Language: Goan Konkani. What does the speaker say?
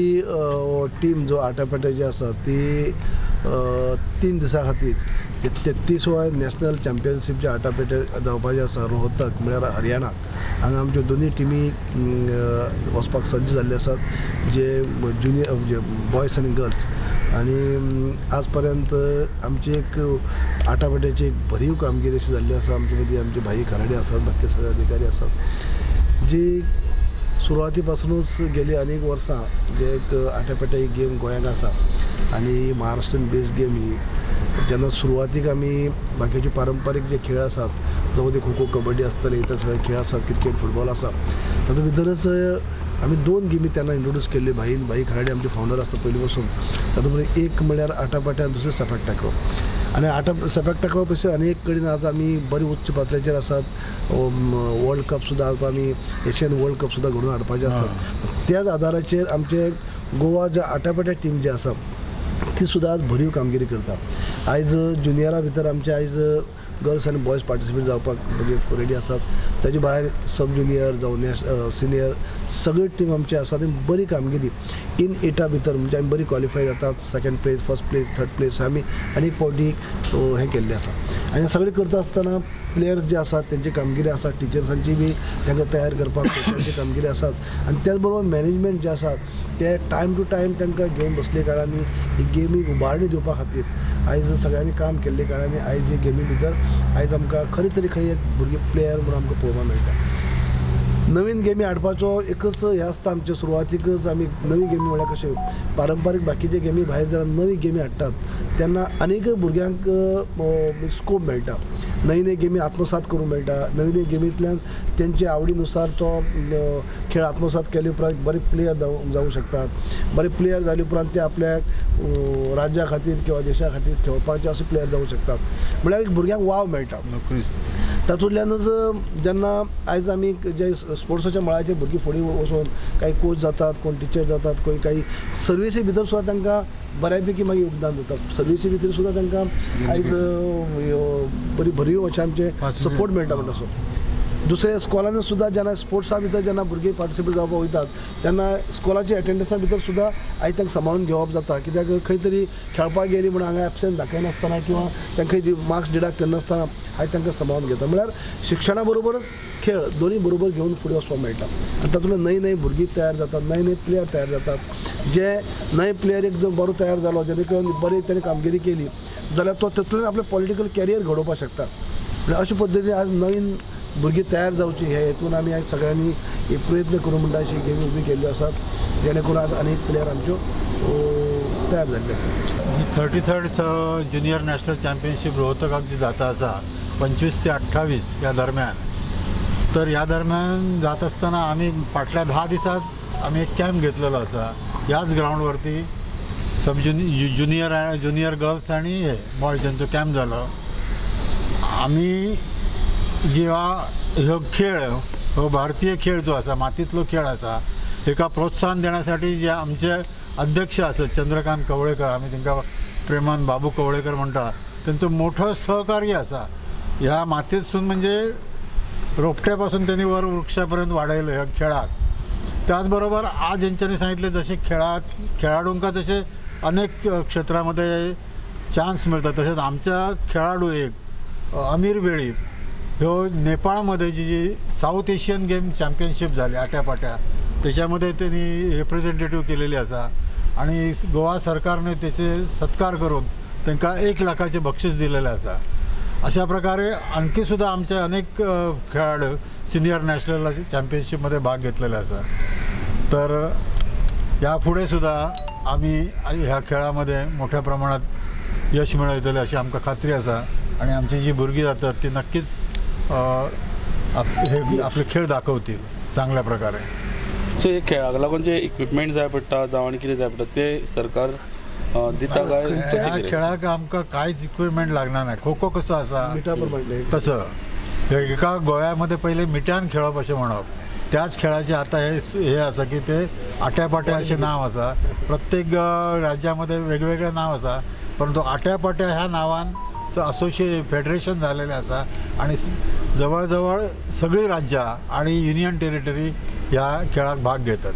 टीम जो आटापेट्याची आसा ती 3 दिसां खातीर 33व्या नॅशनल चॅम्पियनशीप जे आटापेटे जावपाचे आसा रोहतक म्हळ्यार हरियाणाक, हांगा आमच्यो दोनूय टिमी वचपाक सज्ज जाल्ले आसात, जे ज्युनियर जे बॉयज आनी गर्ल्स. आनी आज पर्यंत आमची एक आटापेट्याची एक भरीव कामगिरी अशी जाल्ली आसा. आमचे मदीं आमचे भाई खराडे आसात, बाकी सगळे अधिकारी आसात, जी सुरवाती पासुनूच गेली अनेक वर्सां जे एक आटापेटे ही गेम गोंयांत आसा आनी महाराष्ट्रीयन बेस्ड गेम ही. जेन्ना सुरवातीक आमी बाकीचे पारंपारीक जे खेळ आसात, जावं ते खो खो कबड्डी आसतले, इतर सगळे खेळ आसात, क्रिकेट फुटबॉल आसा, तातूंत भितरच आमी 2 गेमी तेन्ना इंट्रोड्यूस केल्ल्यो. भाई खराडे आमचे फावंडर आसता पयलीं पासून. तातूंत भितर एक म्हळ्यार आटापाटे आनी दुसरें सेपाक टाकरो. आनी सेपाक टाकरो तशें अनेक कडेन आज आमी बरी उच्च पातळेचेर आसात. वर्ल्ड कप सुद्दां आमी एशियन वर्ल्ड कप सुद्दां घडोवन हाडपाचे आसात. त्याच आदाराचेर आमचे गोवा जे आटापेटे टीम जी आसा ती सुद्दां आज भरीव कामगिरी करता. आयज ज्युनियरा भितर आमचे आयज गर्ल्स आनी बॉयज पार्टिसिपेट जावपाक म्हणजे रेडी आसात. ताजे भायर सब ज्युनियर जावं सिनियर सगळी टीम आमची आसा ती बरी कामगिरी इन 8 भितर म्हणजे आमी बरी क्वॉलिफाय जातात. Second place, first place, third place आमी अनेक फावटी हें केल्लें आसा. आनी सगळें करता आसतना प्लेयर्स जे आसात तेंची कामगिरी आसा, टिचर्सांची बी तांकां तयार करपाक कोचांची कामगिरी आसात, आनी त्याच बरोबर मॅनेजमेंट जे आसात ते टायम टू टायम तांकां घेवन बसले कारणांनी ही गेमीक उबारणी दिवपा खातीर आयज सगळ्यांनी काम केल्ले कारणांनी आयज ही गेमी भितर आयज आमकां खरी तरी खंय एक भुरगे प्लेयर म्हणून आमकां पळोवपाक मेळटा. नवीन गेमी हाडपाचो एकच हें आसता आमचे सुरवातीकच आमी नवी गेमी म्हळ्यार कशें पारंपारीक बाकीचे गेमी भायर जेन्ना नवी गेमी हाडटात तेन्ना अनेक भुरग्यांक स्कोप मेळटा, नवी नवी गेमी आत्मसात करूंक मेळटा. नवी नवी गेमींतल्यान तेंचे आवडीनुसार तो खेळ आत्मसात केले उपरांत बरे प्लेयर जावंक शकतात. बरे प्लेयर जाले उपरांत ते आपल्या राज्या खातीर किंवा देशा खातीर खेळपाचे अशे प्लेयर जावंक शकतात. म्हळ्यार एक भुरग्यांक वाव मेळटा. तातूंतल्यानच जेन्ना आयज आमी जे स्पोर्ट्साच्या मळाचेर भुरगीं फुडें वचून कांय कोच जातात, कोण टिचर जातात, कोण काही सर्विसी भितर सुद्दां तांकां बऱ्यापैकी मागीर योगदान दितात. सर्विसी भितर सुद्दां तांकां आयज बरी भरीव अशें आमचें सपोर्ट मेळटा म्हणटा. सो दुसऱ्या स्कॉलांनी सुद्दां जेन्ना स्पोर्ट्सा भितर जेन्ना भुरगीं पार्टिसिपेट जावपाक वयतात तेन्ना स्कॉलाच्या एटेंडन्सा भितर सुद्दां आयज तांकां सांबाळून घेवप जाता. कित्याक खंय तरी खेळपाक गेली म्हणून हांगा एबसेंट दाखयनासतना किंवा तांकां मार्क्स डिडक्ट करनासतना आयज तांकां सांबाळून घेता. म्हळ्यार शिक्षणा बरोबरच खेळ दोनूय बरोबर घेवन फुडें वचपाक मेळटा. आनी तातूंतल्यान नवी नवी भुरगीं तयार जातात, नवे नवे प्लेयर तयार जातात. जे नवे प्लेयर एक जर बरो तयार जालो जेणे करून बरी ताणें कामगिरी केली जाल्यार तो तातूंतल्यान आपलें पॉलिटिकल कॅरियर घडोवपाक शकता. म्हळ्यार अशे पद्दतीन आज नवीन भुरगीं तयार जावची हे हेतून आमी आयज सगळ्यांनी एक प्रयत्न करूं म्हणटा अशी गेमी उबी केल्ल्यो आसात, जेणे करून आज अनेक प्लेयर आमच्यो तयार जाल्ले आसात. ही 33rd junior national championship रोहतकाक जी जाता आसा 25 ते 28 ह्या दरम्यान, तर ह्या दरम्यान जात आसतना आमी फाटल्या 10 दिसांत आमी एक कॅम्प घेतलेलो आसा ह्याच ग्रावंडवरती. सब ज्युनियर गर्ल्स आनी हे बॉयज यांचो कॅम्प जालो. आमी जेव्हा ह्यो खेळ हो भारतीय खेळ जो आसा, मातीतलो खेळ आसा, हेका प्रोत्साहन देण्यासाठी जे आमचे अध्यक्ष आसत चंद्रकांत कवळेकर, आमी तांकां प्रेमान बाबू कवळेकर म्हणटा, तेंचो मोठो सहकार्य आसा. ह्या मातयेतसून म्हणजे रोपट्यापासून त्यांनी वर वृक्षापर्यंत वाडयलं ह्या खेळाक. त्याचबरोबर आज हेंच्यांनी सांगितले जसे खेळाडूंका जसे अनेक क्षेत्रामध्ये चान्स मिळतात, तसेच आमच्या खेळाडू एक अमीर वेळीप ह्यो नेपाळमध्ये जी जी साऊथ एशियन गेम चॅम्पियनशीप झाली आट्यापाट्या त्याच्यामध्ये त्यांनी रिप्रेझेंटेटिव्ह केलेली आसा आणि गोवा सरकारने त्याचे सत्कार करून तांकां 1 लाखाचे बक्षीस दिलेले आसा. अशा प्रकारे आणखी सुद्धा आमचे अनेक खेळाडू सिनियर नॅशनल चॅम्पियनशीपमध्ये भाग घेतलेले आसा. तर यापुढे सुद्धा आम्ही ह्या खेळामध्ये मोठ्या प्रमाणात यश मिळवतले अशी आमकां खात्री आसा आणि आमची जी भुरगीं जातात ती नक्कीच हे आपले खेळ दाखवतील चांगल्या प्रकारे. सो हे खेळाक लागून जे इक्विपमेंट जाय पडटा जावं आनी कितें जाय पडटा ते सरकार दिता काय? ह्या खेळाक आमकां कांयच इक्विपमेंट लागना ना. खो खो कसो आसा तसं एका गोव्यामध्ये पहिले मिट्यान खेळप अशें म्हणप, त्याच खेळाचे आता हे हे आसा की ते आट्यापाट्या अशें नांव आसा. प्रत्येक राज्यामध्ये वेगवेगळें नांव आसा, परंतु आट्यापाट्या ह्या नांवान असोसिए फेडरेशन झालेले आसा आणि जवळजवळ सगळी राज्यां आणि युनियन टेरिटरी ह्या खेळाक भाग घेतात.